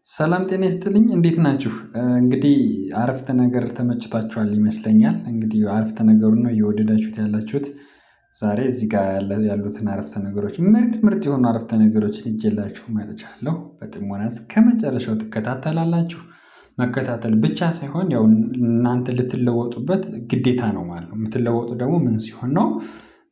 ሰላም ጤና ይስጥልኝ እንዴት ናችሁ? እንግዲህ አረፍተ ነገር ተመችቷችኋል ይመስለኛል። እንግዲህ አረፍተ ነገሩን ነው እየወደዳችሁት ያላችሁት። ዛሬ እዚህ ጋር ያሉትን አረፍተ ነገሮች ምርጥ ምርጥ የሆኑ አረፍተ ነገሮችን ይዤላችሁ መጥቻለሁ። በጥሞና እስከ መጨረሻው ትከታተላላችሁ። መከታተል ብቻ ሳይሆን ያው እናንተ ልትለወጡበት ግዴታ ነው ማለት ነው። የምትለወጡ ደግሞ ምን ሲሆን ነው?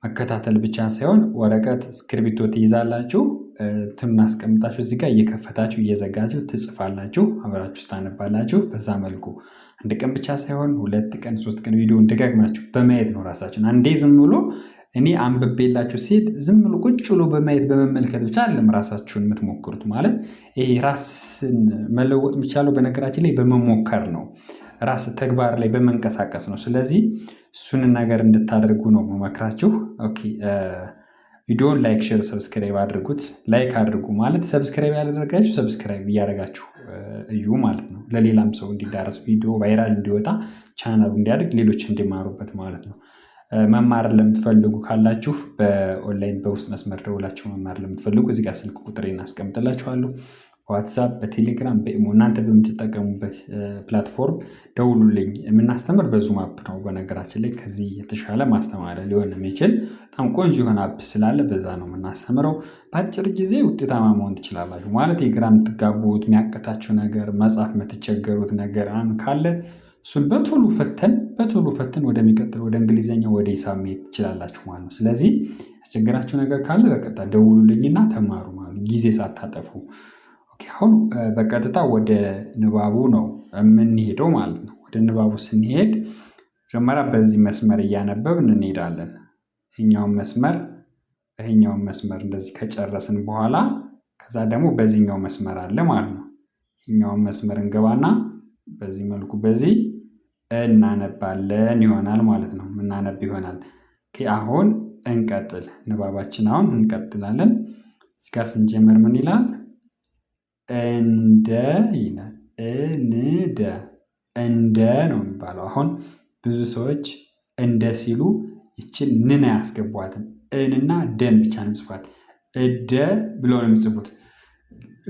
መከታተል ብቻ ሳይሆን ወረቀት እስክሪብቶ ትይዛላችሁ፣ እንትኑን አስቀምጣችሁ እዚህ ጋር እየከፈታችሁ እየዘጋችሁ ትጽፋላችሁ፣ አብራችሁ ታነባላችሁ። በዛ መልኩ አንድ ቀን ብቻ ሳይሆን 2 ቀን 3 ቀን ቪዲዮውን ደጋግማችሁ በማየት ነው ራሳችሁን አንዴ ዝም ብሎ እኔ አንብቤላችሁ ሲሄድ ዝም ብሎ ቁጭ ብሎ በማየት በመመልከት ብቻ አይደለም ራሳችሁን የምትሞክሩት። ማለት ይሄ ራስን መለወጥ የሚቻለው በነገራችን ላይ በመሞከር ነው፣ ራስ ተግባር ላይ በመንቀሳቀስ ነው። ስለዚህ እሱን ነገር እንድታደርጉ ነው የምመክራችሁ። Okay፣ ቪዲዮውን like፣ share፣ subscribe አድርጉት። Like አድርጉ ማለት subscribe ያላደረጋችሁ subscribe እያደረጋችሁ እዩ ማለት ነው። ለሌላም ሰው እንዲዳረስ ቪዲዮ viral እንዲወጣ ቻናሉ እንዲያድግ ሌሎች እንዲማሩበት ማለት ነው። መማር ለምትፈልጉ ካላችሁ በኦንላይን በውስጥ መስመር ደውላችሁ መማር ለምትፈልጉ እዚህ ጋር ስልክ ቁጥሬን አስቀምጥላችኋለሁ። በዋትሳፕ፣ በቴሌግራም፣ በኢሞ እናንተ በምትጠቀሙበት platform ደውሉልኝ። የምናስተምር በ Zoom app ነው። በነገራችን ላይ ከዚህ የተሻለ ማስተማሪያ ሊሆን የሚችል በጣም ቆንጆ የሆነ app ስላለ በዛ ነው የምናስተምረው። በአጭር ጊዜ ውጤታማ መሆን ትችላላችሁ። ማለት የግራ የምትጋቡት የሚያቅታችሁ ነገር፣ መጻፍ የምትቸገሩት ነገር ካለ እሱን በቶሎ ፈተን በቶሎ ፈተን ወደሚቀጥለው ወደ እንግሊዘኛ ወደ ሂሳብ መሄድ ትችላላችሁ ማለት ነው። ስለዚህ ያስቸገራችሁ ነገር ካለ በቀጥታ ደውሉልኝና ተማሩ ማለት ነው፣ ጊዜ ሳታጠፉ። Okay፣ አሁን በቀጥታ ወደ ንባቡ ነው የምንሄደው ማለት ነው። ወደ ንባቡ ስንሄድ መጀመሪያ በዚህ መስመር እያነበብን እንሄዳለን። ይሄኛውን መስመር እንደዚህ ከጨረስን በኋላ ከዛ ደግሞ በዚህኛው መስመር አለ ማለት ነው። ይሄኛውን መስመር እንገባና በዚህ መልኩ በዚህ እናነባለን ይሆናል ማለት ነው። የምናነብ ይሆናል። Okay፣ አሁን እንቀጥል። ንባባችን አሁን እንቀጥላለን። እዚህ ጋር ስንጀምር ምን ይላል? እንደ ይላል። እንደ እንደ ነው የሚባለው። አሁን ብዙ ሰዎች እንደ ሲሉ ይችን ንን አያስገቧትም። እንና ደን ብቻ ነው የሚጽፏት። እደ ብሎ ነው የሚጽፉት።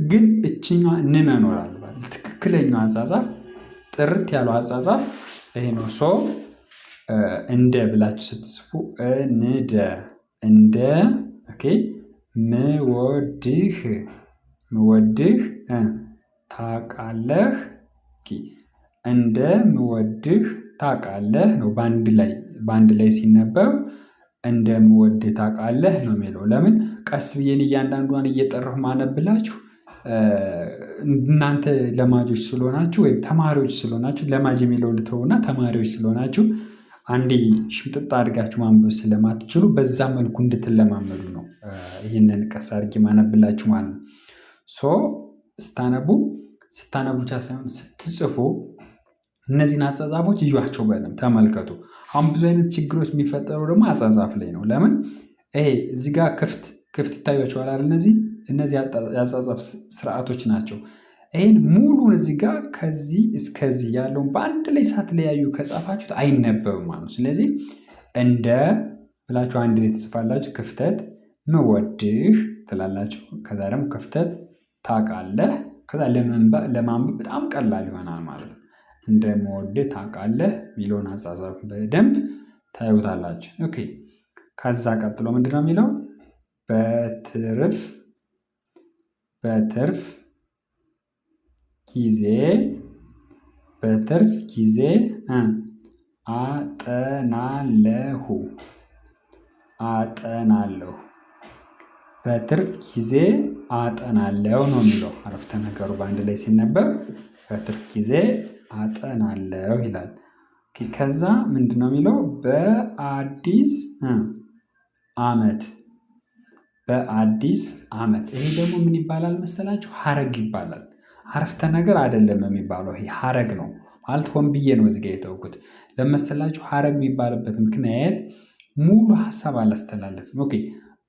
ግን እችኛዋ ን መኖር አለባት። ትክክለኛው አጻጻፍ ጥርት ያለው አጻጻፍ ይሄ ነው። So እንደ ብላችሁ ስትጽፉ እንደ እንደ okay ምወድህ ምወድህ ታውቃለህ። Okay እንደ ምወድህ ታውቃለህ ነው። በአንድ ላይ ሲነበብ እንደምወድህ ታውቃለህ ነው የሚለው። ለምን ቀስ ብዬን እያንዳንዷን እየጠራሁ ማነብላችሁ እናንተ ለማጆች ስለሆናችሁ ወይም ተማሪዎች ስለሆናችሁ ለማጅ የሚለው ልተውና ተማሪዎች ስለሆናችሁ አንዴ ሽምጥጥ አድርጋችሁ ማንበብ ስለማትችሉ በዛ መልኩ እንድትለማመዱ ነው ይህንን ቀስ አድርጌ ማነብላችሁ ማለት ነው። So ስታነቡ ስታነቡ ብቻ ሳይሆን ስትጽፉ እነዚህን አጻጻፎች እዩዋቸው በደንብ ተመልከቱ። አሁን ብዙ አይነት ችግሮች የሚፈጠሩ ደግሞ አጻጻፍ ላይ ነው። ለምን ይሄ እዚህ ጋር ክፍት ክፍት ይታያቸዋል አይደል? እነዚህ የአጻጻፍ ስርዓቶች ናቸው። ይሄን ሙሉን እዚህ ጋር ከዚህ እስከዚህ ያለውን በአንድ ላይ ሳትለያዩ ከጻፋችሁት አይነበብም ማለት ነው። ስለዚህ እንደ ብላችሁ አንድ ላይ ትጽፋላችሁ፣ ክፍተት ምወድህ ትላላችሁ። ከዛ ደግሞ ክፍተት ታውቃለህ። ከዛ ለማንበብ በጣም ቀላል ይሆናል ማለት ነው። እንደምወድህ ታውቃለህ የሚለውን አጻጻፍ በደንብ ታዩታላችሁ። Okay፣ ከዛ ቀጥሎ ምንድነው የሚለው? በትርፍ በትርፍ ጊዜ በትርፍ ጊዜ አጠናለሁ አጠናለሁ በትርፍ ጊዜ አጠናለሁ ነው የሚለው አረፍተ ነገሩ በአንድ ላይ ሲነበብ በትርፍ ጊዜ አጠናለሁ ይላል። ከዛ ምንድነው የሚለው? በአዲስ አመት በአዲስ አመት። ይሄ ደግሞ ምን ይባላል መሰላችሁ? ሀረግ ይባላል። አረፍተ ነገር አይደለም የሚባለው፣ ይሄ ሀረግ ነው ማለት ሆን ብዬ ነው እዚህ ጋር የተውኩት። ለመሰላችሁ ሀረግ የሚባልበት ምክንያት ሙሉ ሀሳብ አላስተላለፍም። Okay፣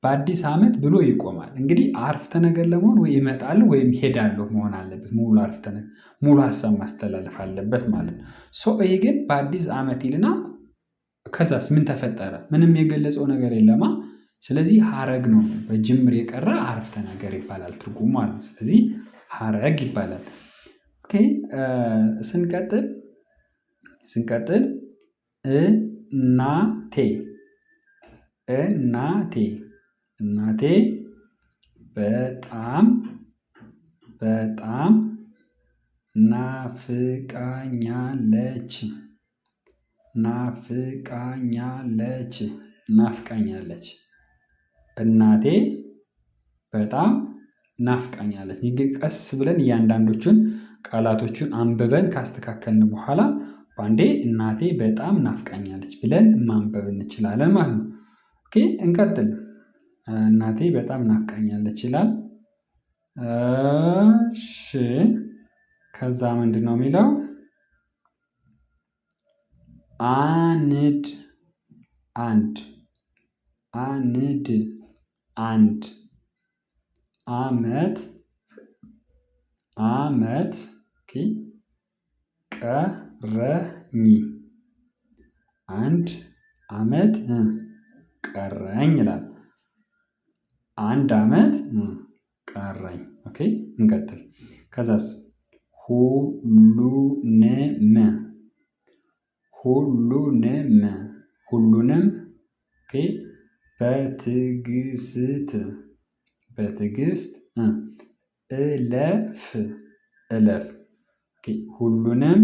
በአዲስ አመት ብሎ ይቆማል። እንግዲህ አረፍተ ነገር ለመሆን ወይ እመጣለሁ ወይም ሄዳለሁ መሆን አለበት። ሙሉ አረፍተ ነገር ሙሉ ሀሳብ ማስተላለፍ አለበት ማለት ነው። So ይሄ ግን በአዲስ አመት ይልና ከዛስ ምን ተፈጠረ? ምንም የገለጸው ነገር የለማ። ስለዚህ ሀረግ ነው፣ በጅምር የቀረ አረፍተ ነገር ይባላል ትርጉሙ ማለት ነው። ስለዚህ ሀረግ ይባላል። Okay ስንቀጥል ስንቀጥል እናቴ እናቴ እናቴ በጣም በጣም ናፍቃኛለች ናፍቃኛለች ናፍቃኛለች እናቴ በጣም ናፍቃኛለች። እንግዲህ ቀስ ብለን እያንዳንዶቹን ቃላቶቹን አንብበን ካስተካከልን በኋላ በአንዴ እናቴ በጣም ናፍቃኛለች ብለን ማንበብ እንችላለን ማለት ነው። Okay እንቀጥል። እናቴ በጣም ናፍቃኛለች ይላል። እሺ ከዛ ምንድነው የሚለው? አንድ አንድ አንድ አንድ አመት አመት ቀረኝ አንድ አመት ቀረኝ ይላል። አንድ አመት ቀረኝ። Okay እንቀጥል። ከዛስ ሁሉንም ሁሉንም ሁሉንም okay በትዕግስት በትዕግስት እለፍ እለፍ ሁሉንም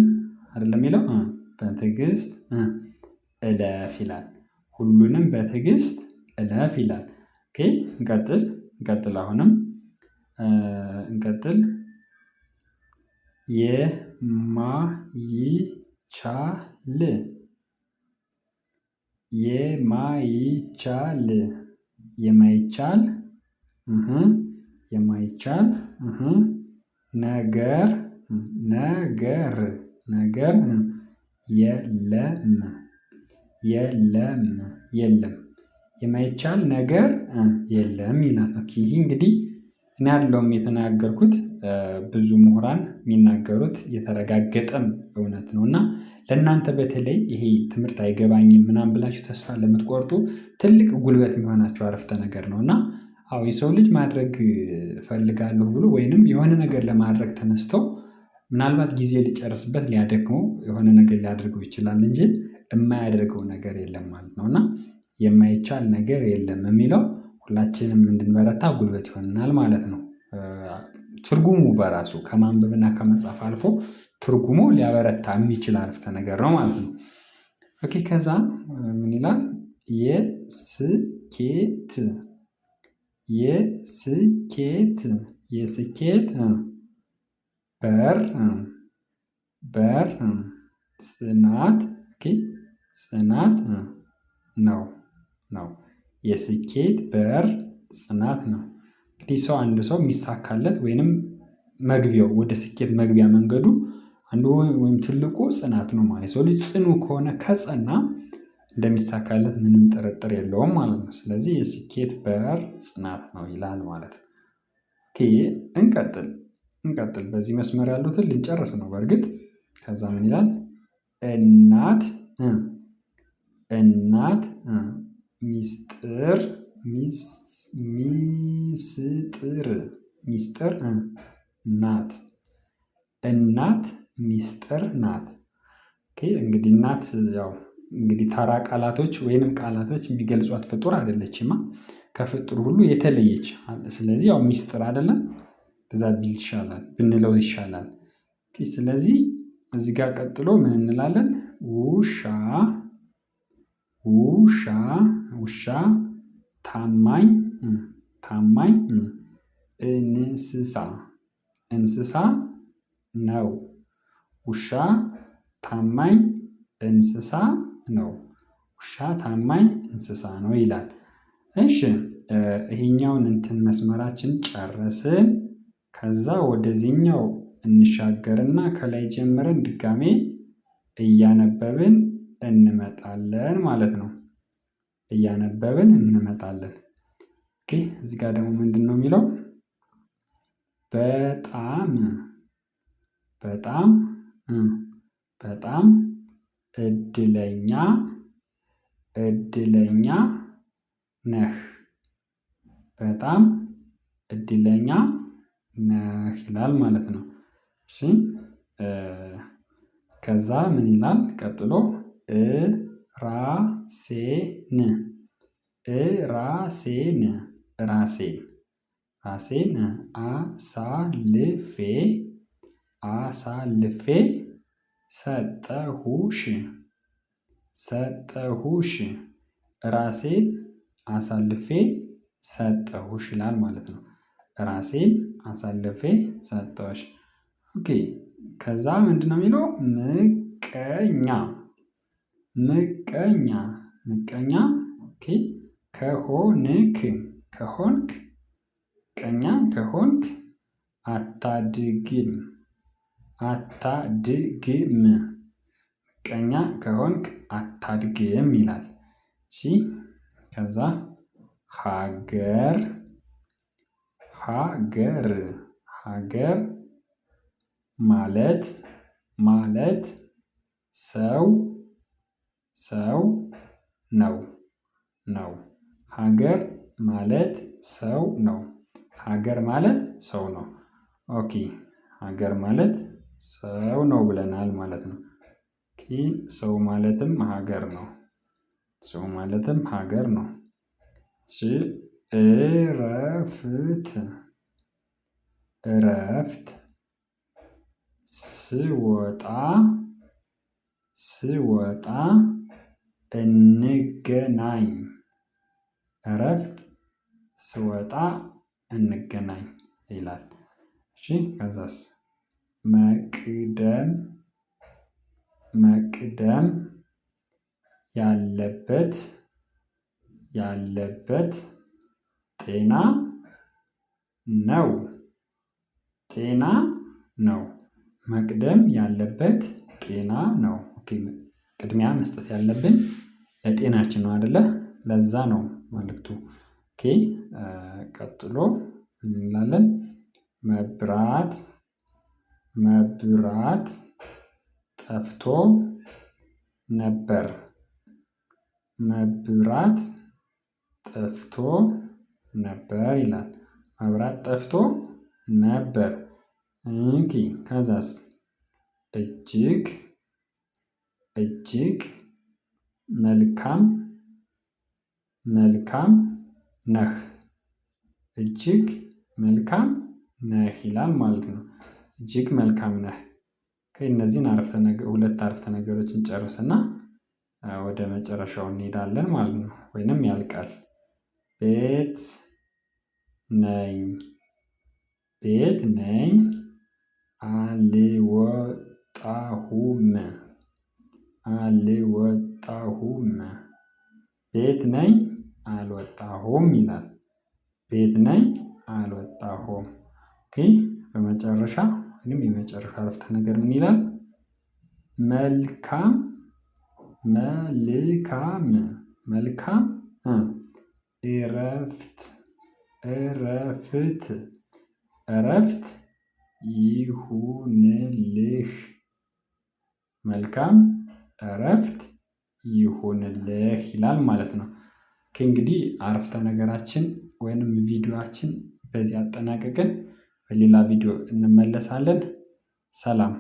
አይደለም የሚለው በትዕግስት እለፍ ይላል። ሁሉንም በትዕግስት እለፍ ይላል። Okay እንቀጥል እንቀጥል አሁንም እንቀጥል። የማይቻል የማይቻል የማይቻል የማይቻል ነገር ነገር ነገር የለም የለም የለም የማይቻል ነገር የለም ይላል። Okay ይህ እንግዲህ እኔ አይደለሁም የተናገርኩት ብዙ ምሁራን የሚናገሩት የተረጋገጠም እውነት ነው። እና ለእናንተ በተለይ ይሄ ትምህርት አይገባኝም ምናምን ብላችሁ ተስፋ ለምትቆርጡ ትልቅ ጉልበት የሚሆናችሁ አረፍተ ነገር ነው። እና አዎ የሰው ልጅ ማድረግ እፈልጋለሁ ብሎ ወይንም የሆነ ነገር ለማድረግ ተነስቶ ምናልባት ጊዜ ሊጨርስበት ሊያደክመው የሆነ ነገር ሊያደርገው ይችላል እንጂ የማያደርገው ነገር የለም ማለት ነው። እና የማይቻል ነገር የለም የሚለው ሁላችንም እንድንበረታ ጉልበት ይሆንናል ማለት ነው። ትርጉሙ በራሱ ከማንበብና ከመጻፍ አልፎ ትርጉሙ ሊያበረታ የሚችል አረፍተ ነገር ነው ማለት ነው። Okay ከዛ ምን ይላል? የስኬት የስኬት የስኬት በር በር ጽናት okay ጽናት ነው ነው የስኬት በር ጽናት ነው። እንግዲህ ሰው አንድ ሰው የሚሳካለት ወይንም መግቢያው ወደ ስኬት መግቢያ መንገዱ አንዱ ወይም ትልቁ ጽናት ነው ማለት ነው። የሰው ልጅ ጽኑ ከሆነ ከጸና እንደሚሳካለት ምንም ጥርጥር የለውም ማለት ነው። ስለዚህ የስኬት በር ጽናት ነው ይላል ማለት ነው። Okay እንቀጥል እንቀጥል በዚህ መስመር ያሉትን ልንጨርስ ነው። በርግጥ ከዛ ምን ይላል? እናት እናት ሚስጥር ሚስጥር ሚስጥር ናት እናት ሚስጥር ናት። Okay እንግዲህ እናት ያው እንግዲህ ተራ ቃላቶች ወይንም ቃላቶች የሚገልጿት ፍጡር አይደለችማ። ከፍጡር ሁሉ የተለየች ስለዚህ ያው ሚስጥር አይደለም እንደዛ ቢል ይሻላል ብንለው ይሻላል። ስለዚህ እዚህ ጋር ቀጥሎ ምን እንላለን? ውሻ ውሻ ውሻ ታማኝ ታማኝ እንስሳ እንስሳ ነው። ውሻ ታማኝ እንስሳ ነው። ውሻ ታማኝ እንስሳ ነው ይላል። እሺ ይሄኛውን እንትን መስመራችን ጨረስን። ከዛ ወደዚህኛው እንሻገርና ከላይ ጀምረን ድጋሜ እያነበብን እንመጣለን ማለት ነው። እያነበብን እንመጣለን። Okay እዚህ ጋር ደግሞ ምንድነው የሚለው? በጣም በጣም በጣም እድለኛ እድለኛ ነህ በጣም እድለኛ ነህ ይላል ማለት ነው። እሺ ከዛ ምን ይላል ቀጥሎ? ራሴን ራሴን ራሴን ራሴን አሳልፌ አሳልፌ ሰጠሁሽ ሰጠሁሽ ራሴን አሳልፌ ሰጠሁሽ ይላል ማለት ነው። ራሴን አሳልፌ ሰጠሁሽ። Okay ከዛ ምንድነው የሚለው? ምቀኛ ምቀኛ ምቀኛ okay ከሆንክ ከሆንክ ምቀኛ ከሆንክ አታድግም አታድግም ምቀኛ ከሆንክ አታድግም ይላል። እሺ ከዛ ሀገር ሀገር ሀገር ማለት ማለት ሰው ሰው ነው ነው ሀገር ማለት ሰው ነው። ሀገር ማለት ሰው ነው። Okay ሀገር ማለት ሰው ነው ብለናል ማለት ነው። Okay ሰው ማለትም ሀገር ነው። ሰው ማለትም ሀገር ነው። እሺ እረፍት እረፍት ስወጣ ስወጣ እንገናኝ እረፍት ስወጣ እንገናኝ ይላል። እሺ ከዛስ መቅደም መቅደም ያለበት ያለበት ጤና ነው። ጤና ነው መቅደም ያለበት ጤና ነው። Okay ቅድሚያ መስጠት ያለብን ለጤናችን ነው አይደለ ለዛ ነው መልእክቱ። Okay ቀጥሎ እንላለን መብራት መብራት ጠፍቶ ነበር። መብራት ጠፍቶ ነበር ይላል። መብራት ጠፍቶ ነበር። Okay ከዛስ እጅግ እጅግ መልካም መልካም ነህ እጅግ መልካም ነህ ይላል ማለት ነው። እጅግ መልካም ነህ። እነዚህን አረፍተ ነገር ሁለት አረፍተ ነገሮችን ጨርስና ወደ መጨረሻው እንሄዳለን ማለት ነው። ወይንም ያልቃል። ቤት ነኝ ቤት ነኝ አልወጣሁም አልወጣሁም ቤት ነኝ አልወጣሁም ይላል። ቤት ነኝ አልወጣሁም። Okay በመጨረሻ ወይም የመጨረሻ አረፍተ ነገር ምን ይላል? መልካም መልካም መልካም እረፍት እረፍት እረፍት ይሁንልህ። መልካም እረፍት ይሁንልህ ይላል ማለት ነው። ከእንግዲህ አረፍተ ነገራችን ወይንም ቪዲዮአችን በዚህ አጠናቀቅን። በሌላ ቪዲዮ እንመለሳለን። ሰላም።